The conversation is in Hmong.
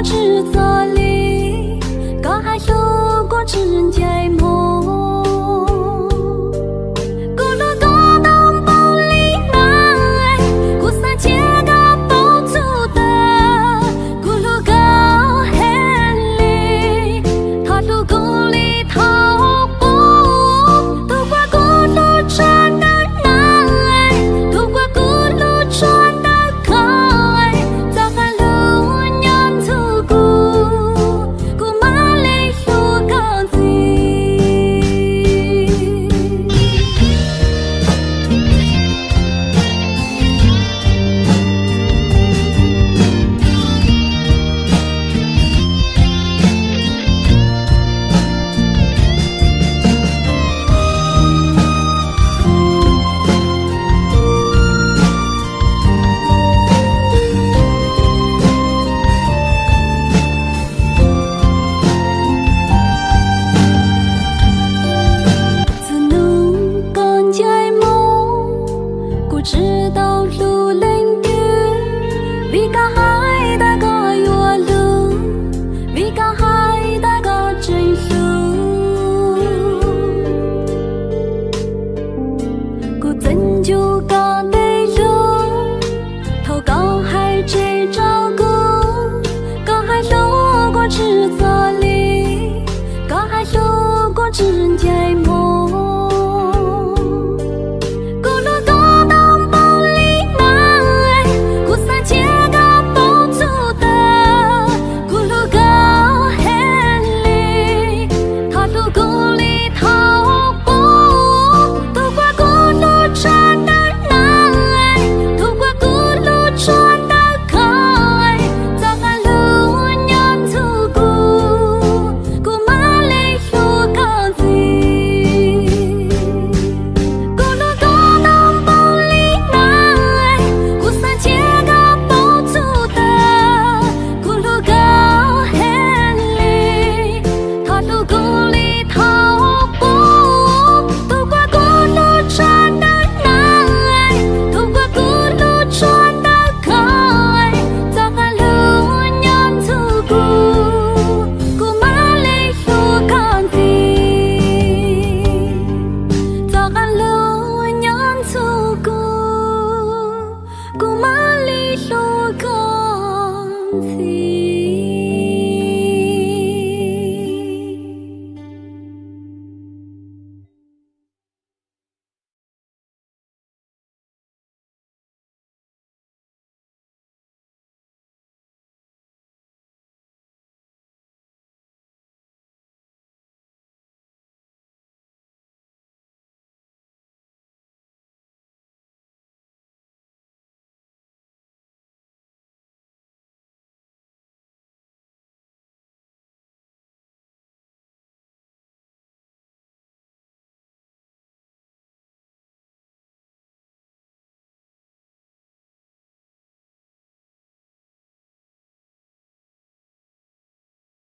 tsis txog li, koj hais hlub kuv tsis ncaim mus. Kuv hlub koj ntau npaum li na, kuv xav cia koj paub txhua tas. Kuv hlub koj heev li, thov hlub kuv li thaum ub. Tus uas kuv hlub tshaj ntawm na, tus uas kuv hlub tshaj ntawm koj, txoj qab hlub nyob ntxuav kuv, kuv mam li hlub koj ntxiv. Txij hnub koj ncaim mus, kuv tsis tau hlub leej twg, vim koj hais tias koj yuav hlub, vim koj hais tias koj tseem hlub. Kuv txeev ncu koj tej lus, thaum koj hais tseg rau kuv, koj hais hlub kuv tsis txog li, koj hais hlub kuv tsis ncaim mus. Kuv hlub koj ntau npaum li na, kuv xav cia koj paub txhua tas. Kuv hlub koj heev li, thov hlub kuv li thaum ub. Tus uas kuv hlub tshaj ntawm na, tus uas kuv hlub tshaj ntawm koj, txoj qab hlub nyob ntxuav kuv, kuv mam li hlub koj ntxiv. Kuv hlub koj ntau npaum li na, kuv xav cia koj paub txhua tas. Kuv hlub koj heev li, thov hlub kuv li thaum ub. Tus uas kuv hlub tshaj ntawm na, tus uas kuv hlub tshaj ntawm koj, txoj qab hlub nyob ntxuav kuv, kuv mam li hlub koj ntxiv. Txoj qab hlub nyob ntxuav kuv, kuv mam li hlub koj ntxiv.